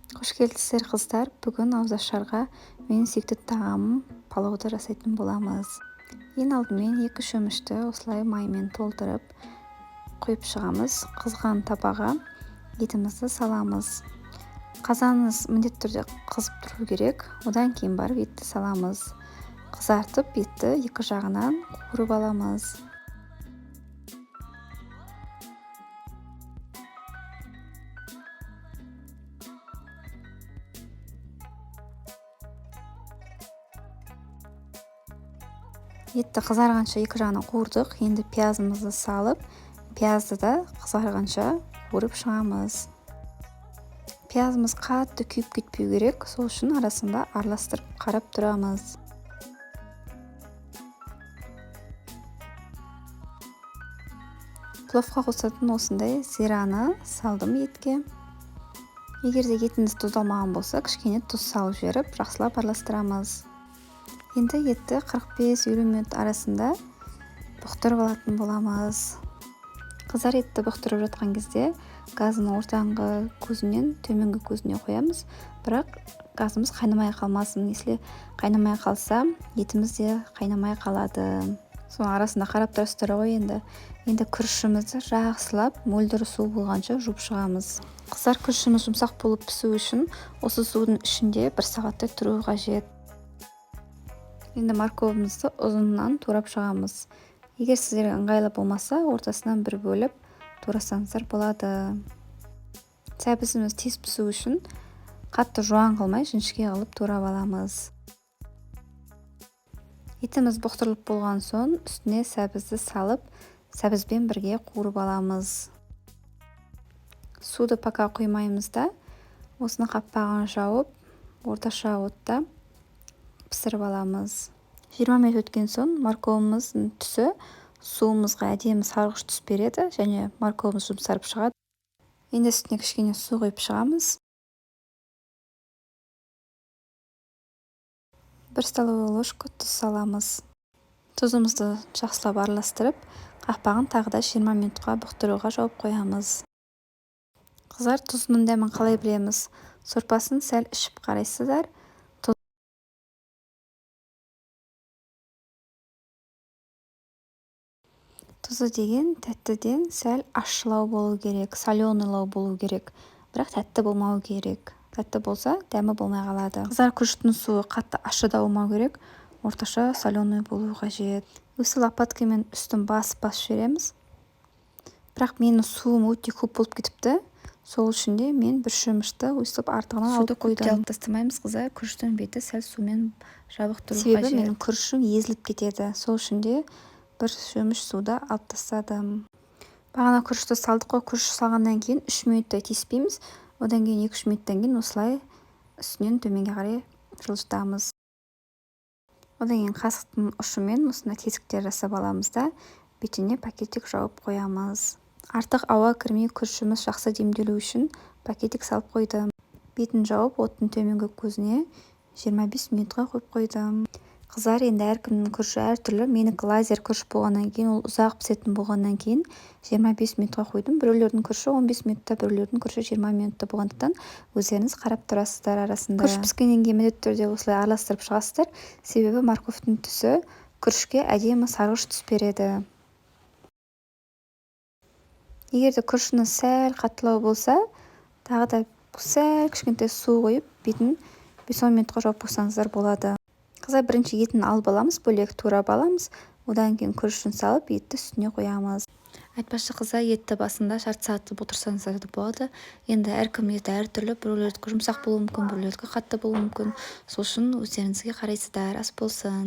Қош келдіңіздер, қыздар! Бүгін ауызашарға менің сүйікті тағамым палауды жасайтын боламыз. Ең алдымен екі шөмішті осылай маймен толтырып құйып шығамыз. Қызған табаға етімізді саламыз. Қазаныңыз міндетті түрде қызып тұру керек, одан кейін барып етті саламыз. Қызартып, етті екі жағынан қуырып аламыз. Етті қызарғанша екі жағынан қуырдық. Енді пиязымызды салып, пиязды да қызарғанша қуырып шығамыз. Пиязымыз қатты күйіп кетпеу керек, сол үшін арасында араластырып қарап тұрамыз. Пловқа қосатын осындай зираны салдым етке. Егер де етіңіз тұздалмаған болса, кішкене тұз салып жіберіп, жақсылап араластырамыз. Енді етті 45-50 минут арасында бұқтырып алатын боламыз. Қыздар, етті бұқтырып жатқан кезде газдың ортаңғы көзінен төменгі көзіне қоямыз, бірақ газымыз қайнамай қалмасын. Если қайнамай қалса, етіміз де қайнамай қалады. Соның арасында қарап тұрасыздар ғой. Енді күрішімізді жақсылап мөлдір су болғанша жуып шығамыз. Қыздар, күрішіміз жұмсақ болып пісу үшін осы судың ішінде бір сағаттай тұруы қажет. Енді морковымызды ұзынынан турап шығамыз. Егер сіздерге ыңғайлы болмаса, ортасынан бір бөліп турасаңыздар болады. Сәбізіміз тез пісу үшін қатты жуан қылмай, жіңішке қылып турап аламыз. Етіміз бұқтырылып болған соң, үстіне сәбізді салып, сәбізбен бірге қуырып аламыз. Суды пока құймаймыз да, осыны қақпағын жауып, орташа отта пісіріп аламыз. 20 минут өткен соң морковымыздың түсі суымызға әдемі сарғыш түс береді және морковымыз жұмсарып шығады. Енді үстіне кішкене су құйып шығамыз. 1 столовый ложка тұз саламыз. Тұзымызды жақсылап араластырып, қақпағын тағы да 20 минутқа бұқтыруға жауып қоямыз. Қыздар, тұзының дәмін қалай білеміз? Сорпасын сәл ішіп қарайсыздар. Тұзы деген тәттіден сәл ащылау болу керек, соленыйлау болу керек, бірақ тәтті болмау керек. Тәтті болса, дәмі болмай қалады. Қыздар, күріштің суы қатты ащы да болмау керек, орташа соленый болу қажет. Осы лопаткамен үстін басып басып жібереміз. Бірақ менің суым өте көп болып кетіпті, сол үшін де мен бір шөмішті өстіп артығынан алып қойдым. Алып тастамаймыз, қыздар. Күріштің беті сәл сумен жабық тұру Себебі қажет. менің күрішім езіліп кетеді, сол үшін де бір шөміш суды алып тастадым. Бағана күрішті салдық қой. Күріш салғаннан кейін 3 минуттай тиіспейміз. Одан кейін 2-3 минуттан кейін осылай үстінен төменге қарай жылжытамыз. Одан кейін қасықтың ұшымен осындай тесіктер жасап аламыз да, бетіне пакетик жауып қоямыз. Артық ауа кірмей, күрішіміз жақсы демделу үшін пакетик салып қойдым. Бетін жауып, оттың төменгі көзіне 25 минутқа қойып қойдым. Қыздар, енді әркімнің күріші әртүрлі. Менікі лазер күріш болғаннан кейін, ол ұзақ пісетін болғаннан кейін 25 минутқа қойдым. Біреулердің күріші 15 минутта, біреулердің күріші 20 минутта болғандықтан, өздеріңіз қарап тұрасыздар арасында. Күріш піскеннен кейін міндетті түрде осылай араластырып шығасыздар, себебі морковьтың түсі күрішке әдемі сарғыш түс береді. Егер де күрішіңіз сәл қаттылау болса, тағы да сәл кішкентай су құйып, бетін 5-10 минутқа жауып қойсаңыздар болады. Қыздар, бірінші етін алып аламыз, бөлек турап аламыз. Одан кейін күрішін салып, етті үстіне қоямыз. Айтпақшы, қыздар, етті басында жарты сағат отырсаңыздар да болады. Енді әркім еті әртүрлі: біреулердікі жұмсақ болуы мүмкін, біреулердікі қатты болуы мүмкін. Сол үшін өздеріңізге қарайсыздар. Ас болсын!